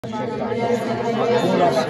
လၢပှၤသးဖိယ့ၣ်ၡူးခရံာ်မံၤစိကမီၤန့ၣ်, ဟးထီၣ်ကွံာ်ခဲလၢာ်ခဲဆ့, ဟးထီၣ်ကွံာ်လၢပှၤသးဖိယ့ၣ်ၡူးခရံာ်မံၤစိကမီၤန့ၣ်, ဟးထီၣ်ကွံာ်, ဟးထီၣ်ကွံာ်တၢ်ဝံတၢ်ပီၢ်, ဟးထီၣ်ကွံာ်တၢ်မၤဟးဂီၤဝဲလၢကစၢ်ယွၤအစိၤ, ဟးထီၣ်ကွံာ်ခဲလၢာ်ခဲဆ့, ဟးထီၣ်ကွံာ်, ဒွဲၣ်က့ၤလၢပှၤသးဖိယ့ၣ်ၡူးခရံာ်မံၤစိကမီၤန့ၣ်, ဟးထီၣ်ကွံာ်ခဲလၢာ်ခဲဆ့, လၢပှၤသးဖိယ့ၣ်ၡူးခရံာ်မံၤစိကမီၤန့ၣ်, ဒွဲၣ်ဝဲ, လၢပှၤသးဖိယ့ၣ်ၡူးခရံာ်မံၤစိကမီၤန့ၣ်, ပှၤလံၣ်အဘီမုၢ်ကလီၤပှီၢ်ဝဲ, ဟးထီၣ်ကွံာ်လၢပှၤသးဖိယ့ၣ်ၡူးခရံာ်မံၤစိကမီၤန့ၣ်, ဒွဲၣ်က့ၤလၢပှၤသးဖိယ့ၣ်ၡူးခရံာ်မံၤစိကမီၤန့ၣ်, ဒွဲၣ်က့ၤလၢပှၤသးဖိယ့ၣ်ၡူးခရံာ်မံၤစိကမီၤန့ၣ်, ဒွဲၣ်က့ၤလၢပှၤသးဖိယ့ၣ်ၡူးခရံာ်မံၤစိကမီၤန့ၣ်, ဟးထီၣ်ကွံာ်ခဲလၢာ်ခဲဆ့, ဟးထီၣ်ကွံာ်, ဟးထီၣ်ကွံာ်, ပှၤလံၣ်ဟးထီၣ်ကွံာ်, ဟးထီၣ်ကွံာ်, ဒိးန့ၢ်တၢ်အိၣ်မူ, တၢ်အိၣ်ဆူၣ်အိၣ်ချ့ brand new လၢပှၤသးဖိယ့ၣ်ၡူးခရံာ်မံၤစိကမီၤန့ၣ်, ပှၤသးစီဆှံမ့ၢ်အိၣ်ဒီး, အီၣ်ကွံာ်ခဲလၢာ်ခဲဆ့, အီၣ်ကွံာ်ခဲလၢာ်ခဲဆ့, ဟးထီၣ်ကွံာ်တၢ်မုာ်တၢ်နးတၢ်ဂ့ၤတၢ်မၤတၢ်လီၤပျံၤလီၤဖဲး, ဟးထီၣ်ကွံာ်လၢပှၤသးဖိယ့ၣ်ၡူးခရံာ်မံၤစိကမီၤန့ၣ်, တၢ်သးကံၢ်စိကမီၤ, ဟးထီၣ်ကွံာ်ခဲလၢာ်ခဲဆ့, လၢပှၤသးဖိယ့ၣ်ၡူးခရံာ်မံၤစိကမီၤန့ၣ်, ဒွဲၣ်က့ၤခဲလၢာ်ခဲဆ့, fire, fire, fire, fire, every darkness come out, receive the healing, healing, healing, လၢပှၤသးဖိယ့ၣ်ၡူးခရံာ်မံၤစိကမီၤန့ၣ်, ကစၢ်ယွၤကမၤဘျါက့ၤအီၤ, ကစၢ်ယွၤစိကမီၤကမၤဘျါက့ၤအီၤ, ယဲမ့ၢ်တၢ်ကံၢ်စိကမီၤ, လၢအိၣ်လၢအပူၤန့ၣ်, ဟးထီၣ်ကွံာ်ခဲလၢာ်ခဲဆ့, ဟးထီၣ်ကွံာ်ခဲလၢာ်ခဲဆ့, လၢပှၤသးဖိယ့ၣ်ၡူးခရံာ်မံၤစိကမီၤန့ၣ်, ဒိးန့ၢ်က့ၤတၢ်ယါဘျါ, လၢပှၤသးဖိယ့ၣ်ၡူးခရံာ်မံၤစိကမီၤန့ၣ်, ဒိးန့ၢ်က့ၤတၢ်ထူၣ်ဖျဲး, လၢပှၤသးဖိယ့ၣ်ၡူးခရံာ်မံၤစိကမီၤန့ၣ်, ဟးထီၣ်ကွံာ်ခဲလၢာ်ခဲဆ့, ဟးထီၣ်ကွံာ်ခဲလၢာ်ခဲဆ့, fire, fire, Holy Ghost touch, fire, Holy Ghost touch, receive it, receive the healing, ဒိးန့ၢ်က့ၤတၢ်ယါဘျါ, ဒိးန့ၢ်က့ၤတၢ်ယါဘျါ, ဟးထီၣ်ကွံာ်, ဟးထီၣ်ကွံာ်လၢပှၤသးဖိယ့ၣ်ၡူးခရံာ်မံၤစိကမီၤန့ၣ်, ဟးထီၣ်ကွံာ်ခဲလၢာ်ခဲဆ့, လၢပှၤသးဖိယ့ၣ်ၡူးခရံာ်မံၤစိကမီၤန့ၣ်, ဟးထီၣ်ကွံာ်ခဲလၢာ်ခဲဆ့, ဒိးန့ၢ်က့ၤတၢ်ယါဘျါ, Oh, hallelujah, hallelujah, hallelujah. ဘျါကွံာ်လၢတၢ်ထးချၢလၢ လၢပှၤသးဖိယ့ၣ်ၡူးခရံာ်မံၤစိကမီၤန့ၣ်, အိ ပှၤလံၣ်အဘီမုၢ်လီၤပှီၢ်ဝဲ, ပှၤလံၣ်အဘီမုၢ်လီၤပှီၢ်ဝဲ, ကစၢ်ယွၤအသးစီဆှံမ့ၢ်အိၣ်မၤဘျါကွံာ်အီၤ, ကစၢ်ယွၤအသးစီဆှံမ့ၢ်အိၣ်မၤဘျါကွံာ်အီၤ, လၢပှၤသးဖိယ့ၣ်ၡူးခရံာ်မံၤစိကမီၤန့ၣ်, လၢပှၤသးဖိယ့ၣ်ၡူးခရံာ်မံၤစိကမီၤန့ၣ်, အါ ဒိးန့ၢ်က့ၤတၢ်ယါဘျါ, ကစၢ်ယွၤအသးခွဲးဆၢက့ၤ, ခွဲးဆၢက့ၤ, ခွဲးဆၢက့ၤ, ကစၢ်မ့ၢ်တၢ်စူၢ်တၢ်နာ်သ့ၣ်တဖၣ်, အါထီၣ်ကွံာ်, အါထီၣ်ကွံာ်, နီၣ်တအိၣ်ဖဲဘၣ်, နီၣ်စ့ၢ်ကီးဘၣ်, ကစၢ်ကတၢၢ်လီၤ, ကတၢၢ်လီၤ, အါထီၣ်ကွံာ်ခဲလၢာ်ခဲဆ့, ကမၤဘျါက့ၤဖိမုၣ်တဂၤ, အိ ကစၢ်ယွၤ, မ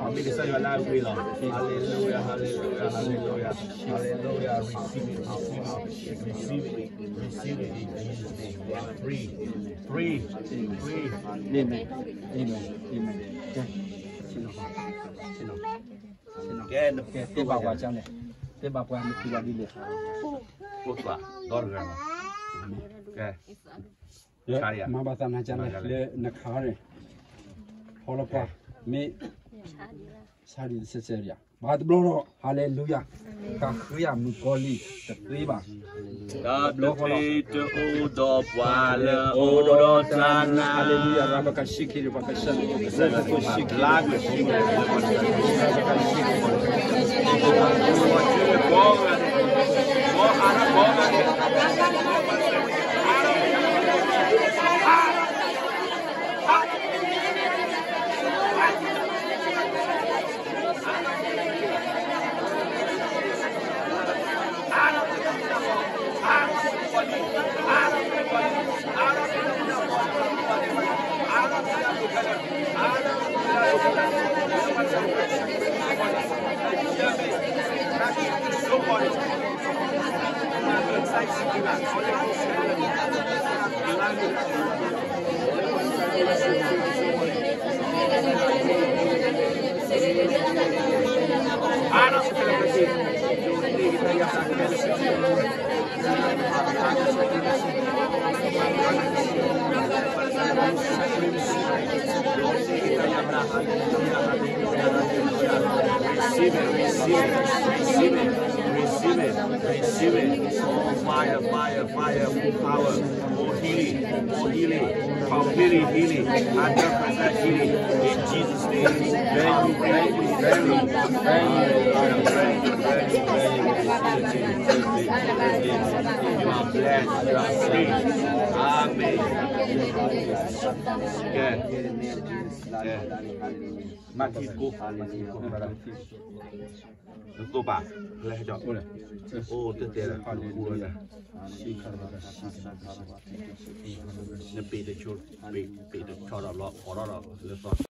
့ၢ်ကစၢ်ယွၤလၢအဂ့ၤလီၤ, hallelujah, hallelujah, hallelujah, hallelujah, receive it, receive it, receive it, receive it in Jesus' name, free, free, free, amen, amen, amen, ကဲ, ကဲ, ကဲ, သ့ၣ်ဘၣ်ပှၤကန့ၣ်, သ့ၣ်ဘၣ်ပှၤမ့ၢ်သံလီၤဒ်လဲၣ်, ကဲ, မၤဘၣ်သးနၤကန့ၣ် လၢနခါန့ၣ်, ဟီလီၤပှၤ, မ့ၢ်, ဆါဒံးစဲစဲဒံး, ဘၣ်တဘျီလီၤ, hallelujah, ကဃ့ယၤမုၣ်ကီၤလံၢ်တသ့ဘၣ်, တၢ်ဘျုးတအိၣ်ဒီးပှၤလၢအအိၣ်ဒီးတၢ်နာ်, hallelujah, ရၤဘၣ်ကဆံးက့ၤ Receive it, receive it, receive it, receive it, receive it. Oh, fire, fire, fire, more power, more healing, more healing, completely healing, hundred percent healing. In Jesus' name, thank you, thank you, thank you, thank you, thank you, thank you, thank you. You are blessed, you are free. Amen. Good. Good. Matthew ကိုး နသိးပာ် လဲၤဟဲဒီး အိၣ်တတဲလၢ နပ့ၤတဆိ ပ့ၤ ပ့ၤတဆီဒီးဘျီ အိးထီၣ်ဒီးလၢသီ